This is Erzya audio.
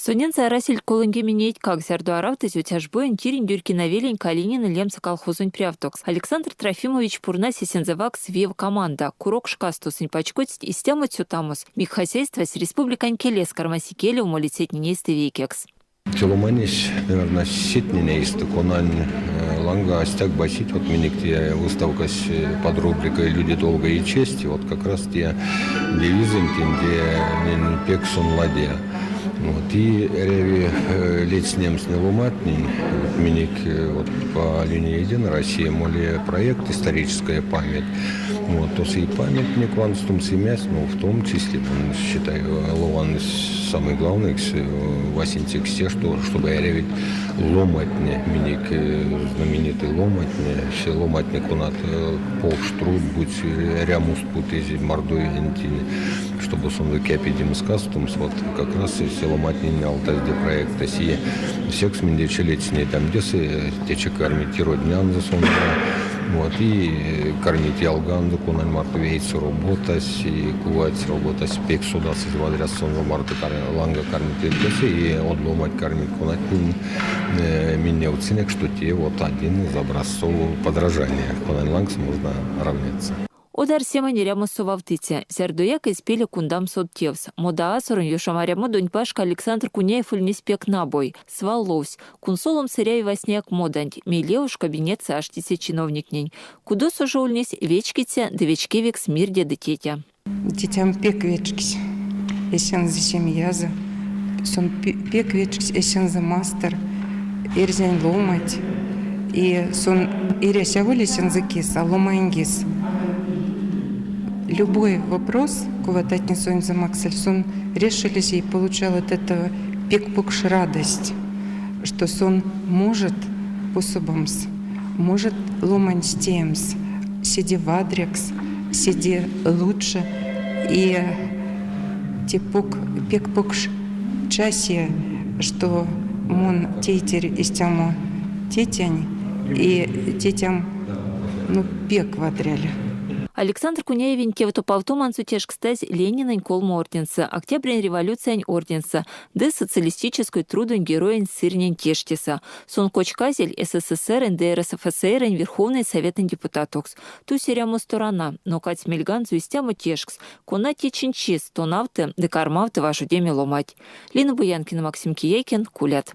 Сонензэ арасельть 30 иетькак, зярдо аравтызь Отяжбуень тиринь Дюрькина велень Калинина лемсэ колхозонь прявтокс. Александр Трофимович пурнась эсензэ ваксс виев команда. Курок шкасто сынь пачкодсть истямо цётамос, мик хозяйствась республикань келес кармась икелев молицятнень эйстэ вейкекс. Те ломанесь, наверное, сетнень эйстэ, конань ланга ансяк басить. Вот минек те выставкась под рубрикой «Люди долга и чести». Вот как раз те девизэнтень, те пек сон лади. Вот, и эряви ледстнемс не ломантнень. Минек вот по линии Единой России моли проект «Историческая память». Вот, тосо и памятник ванстомс имясь, но в том числе, считаю, лован самый главный васенцекс те, что, чтобы эрявить ломатне, минек знаменитый ломатне, все ломатне конат покш труд будь эрямост путызь Мордовиянтень, чтобы сонзэ кепедемс кастомс, вот как раз все ломатнень алтазь проектэсь. И секс минь течи ледстнетям, течи кармить роднянзо сонзэ, вот, и кармить ялганзо, конань марто вейсэ роботась, и кувать роботась, пек содасызь вадрясто сонзэ марто ланга кармить ветясь, и од ломанть кармить конатнень минь невтсынек, что те вот один из образцов подражания, конань лангс можно равняться. Од арсемань эрямос совавтыця. Зярдояк эзь пеле кундамс од тевс. Модаазоронь ёжомарямодонть башка Александр Куняев ульнесь пек набой. Свал ловсь. Кунсоломс эряви васняяк моданть, мейле уш кабинетсэ аштиця чиновниктнень. Кудосо жо ульнесь вечкиця ды вечкевикс мирде ды тетя. Тетям пек вечксь эсензэ семиязо. Сон пек вечксь эсензэ мастор, эрзянь ломанть. И сон эрясь аволь эсензэ кис, а ломань кис. Любой вопрос, кувататне сонзэ максыль, сон решились и получал от этого пек покш радость, что сон может пособамс, может ломаньс теемс седе вадрякс, седе лучше. И те пек покш часия, что мон тейтерь истямо тетянь, и тетям ну пек вадряли. Александр Куняевень тевтопавтоманзо тешкстазь Ленинэнь колмо орденсэ, Октябрянь революциянь орденсэ ды Социалистической трудонь героень сырнень тештесэ. Сон кочказель СССР-нь ды РСФСР-нь Верховной Советэнь депутатокс. Тусь эрямосто рана, но кадсь мельганзо истямо тешкс, кона течинь чис тонавты ды кармавты важодеме ломанть. Лина Буянкина, Максим Киейкин, Кулят.